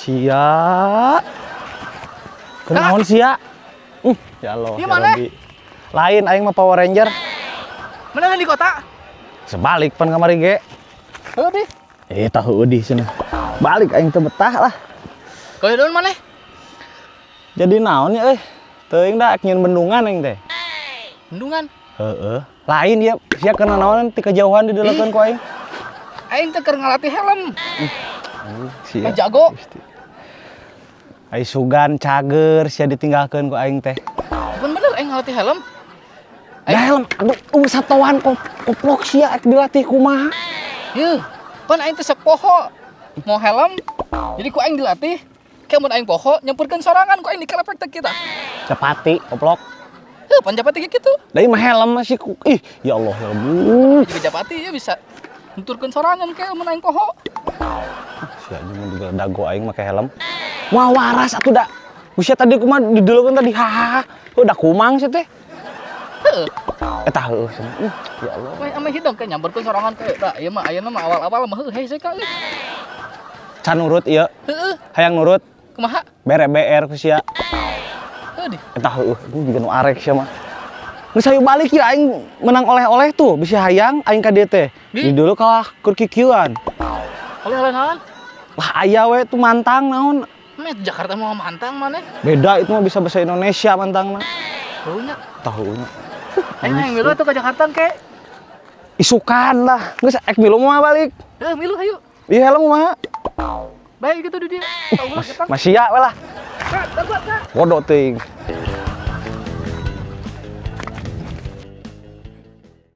Sia. Kunaon sia? Ya Allah, Ieu ya mana? Rabbi. Lain, aing mah Power Ranger. Mana di kota? Sebalik pan kamari ge. Heuh deh. Eh, tahu di sini. Balik aing teu betah lah. Kau daun mana? Jadi naon ya euy? Teuing da nyieun bendungan aing teh. Bendungan. Heeh. Lain ya, sia kena naon ti kejauhan didelekeun ku aing. Aing teh keur ngalatih helm. Sia. Eh, jago. Gusti. Ai sugan cager sia ditinggalkeun ku aing teh. Bukan bener aing ngalatih helm. Da helm, aduh, satoan kok koplok sia ek dilatih kumaha? Yeuh, pan aing teh sok poho. Mau helm, jadi ku aing dilatih. Kayak mun aing poho, nyemperkeun sorangan ku aing dikerepek teh kita. Capati koplok. Heuh, pan japati gitu. Da ieu mah helm masih ku ih, ya Allah ya Allah. Juga japati ya bisa nyenturkeun sorangan kayak mun aing poho. Sia jeung juga dago aing make helm. Moal waras atuh da. Usia tadi kumaha didelekeun tadi, hahaha. Udah kumang sih teh. Heuh, Eta heueuh cenah. Ya Allah. we ame hidung kayak nyamperkeun sorangan kayak da ieu mah ayeuna mah awal-awal mah heuh hese ka euy. Can nurut ieu, Heueuh, hayang nurut, kumaha? Bere BR ku sia. Heuh di. Eta heueuh, gua juga nu arek sia mah. Geus hayu balik ya, aing menang oleh-oleh tuh, bisa hayang aing ka dieu teh. Di? Di dulu kalah keur kikieuan. Oleh-oleh naon? Lah, aya we tuh mantang naon. Meh Jakarta mau mantang maneh. Beda itu mah, bisa bahasa Indonesia mantangna. Heuh nya. Tahu nya. Aing hayang milu atuh ke Jakarta ke. Isukan lah. Geus ek milu mah balik. Heuh, milu hayu. Iya, helm mah. Baik gitu di dia. Tahu lah kita. Masih ya we lah. Kak, dapat, Kak. Bodoh teuing.